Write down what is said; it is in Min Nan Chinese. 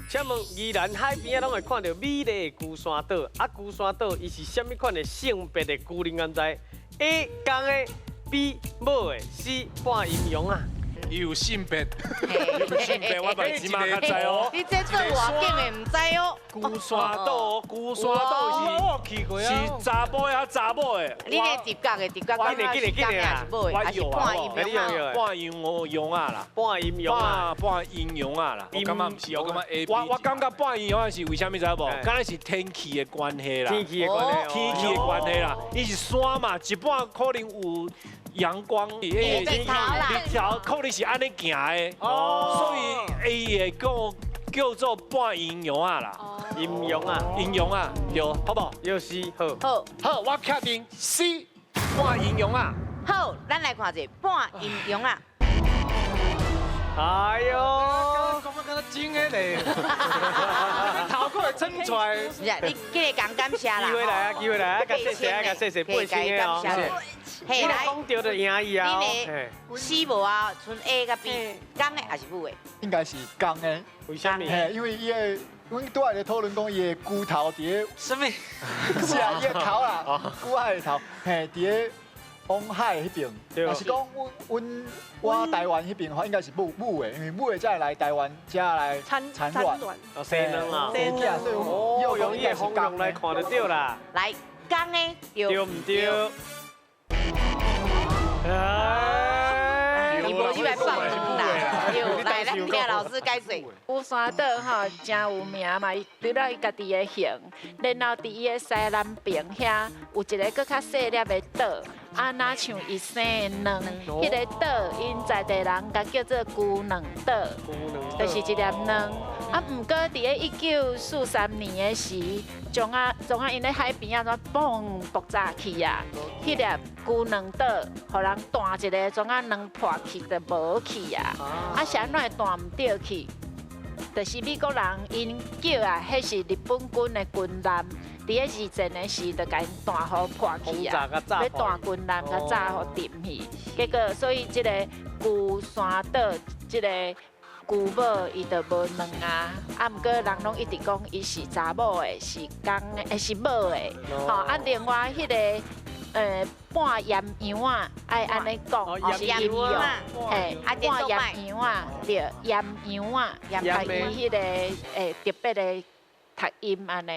請問宜蘭海邊仔攏會看著美麗的龜山島，啊，龜山島伊是啥物款的性別的龜？恁敢知？A 公的，B 母的，C 半陰陽啊。伊有性別，有性別我嘛這馬較知哦。你這做外景的毋知哦。龜山島，龜山島我有去過是啊。是查某的還查某的？你咧直覺的直覺，緊嘞緊嘞緊嘞啊！還是母的，還是半陰陽啊？半陰陽啊啦，半陰陽啊，半陰陽啊啦。我感覺毋是，我感覺 A B。我感覺半陰陽是為啥物知無？敢若是天氣的關係啦。天氣的關係。天氣的關係啦，伊是山嘛，一半可能有陽光，日頭啦，日頭可能是按呢行的，所以伊會講叫做半陰陽啊啦，陰陽啊，陰陽啊，對，好無？又是好，好，好，我確定 C 半陰陽啊。好，咱來看一下半陰陽啊。哎喲，講得敢若真的咧，頭殼會撐出來。是啊，你記得講感謝啦。機會來啊，機會來啊，共謝謝啊，共謝謝八千的哦。嘿，來，講著就贏伊啊。恁的死無啊，賰 A 佮 B，公的還是母的？應該是公的。為啥物？嘿，因為伊的，阮拄仔咧討論講伊的龜頭佇咧。啥物？是啊，伊的頭啦，龜仔的頭，嘿，佇咧往海彼邊。若是講阮阮我台灣彼邊的話，應該是母母的，因為母的才會來台灣，才來產卵。哦，生卵啊。生囝，所以哦，用伊的方向來看就對啦。來，公的對毋對？哎，你無入來放啦，對，來，咱聽老師解說。龜山島吼誠有名嘛，伊除了伊家己的形，然後佇伊的西南邊遐有一个閣較細粒的島，啊，若像伊生的卵，彼个島𪜶在地人共叫做龜卵島，就是一粒卵。啊，毋過佇咧1943年的時，將啊將啊𪜶咧海邊仔怎嘣爆炸去啊！彼粒龜卵島，予人彈一个，將啊卵破去就無去啊！啊，是按怎會彈毋著去？就是美國人𪜶叫啊，彼是日本軍的軍艦，佇咧二戰的時就共𪜶彈予破去啊，欲彈軍艦共炸予沉去。結果所以這個龜山島這個龜母伊就無卵啊，啊，毋過人攏一直講伊是查某的，是公的，是母的，吼啊，另外彼個半陰陽啊，愛按呢講，是陰陽，嘿，半陰陽啊，對，陰陽啊，共伊彼個特別的讀音按呢。